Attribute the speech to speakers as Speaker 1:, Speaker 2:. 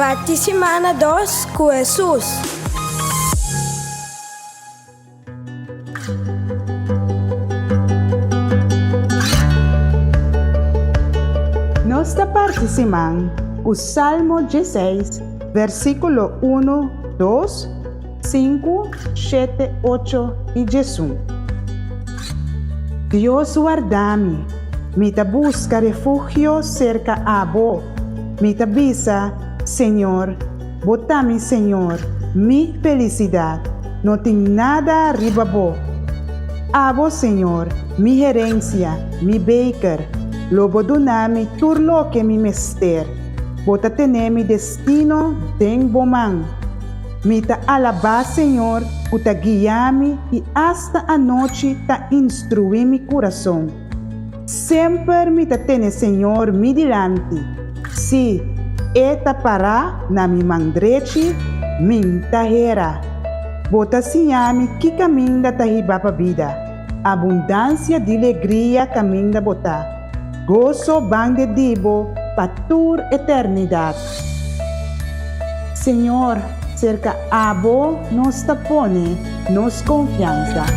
Speaker 1: Parti simana dos ku Hesus.
Speaker 2: Nos ta parti siman ku Salmo dieseis, versíkulo unu, dos, sinku, shete, ocho i diesun. Dios warda mi, mi ta buska refugio serka abo. Mi ta bisa, Señor, bo ta mi Señor, mi felisidat, no tin nada riba bo. Abo, Señor, mi herensia, mi beker, lo bo duna mi tur loke mi mester. Bo ta tene mi destino den bo man. Mi ta alabá Señor ku ta guia mi i asta anochi ta instruí mi kurason. Semper mi ta tene Señor mi dilanti, sí, E ta pará na mi man drechi, mi'n ta hera. Bo ta siña mi ki kaminda ta hiba pa bida, abundansia di legria kaminda Bo ta, goso bande di Bo pa tur eternidat. Señor, serka Abo nos ta pone nos konfiansa.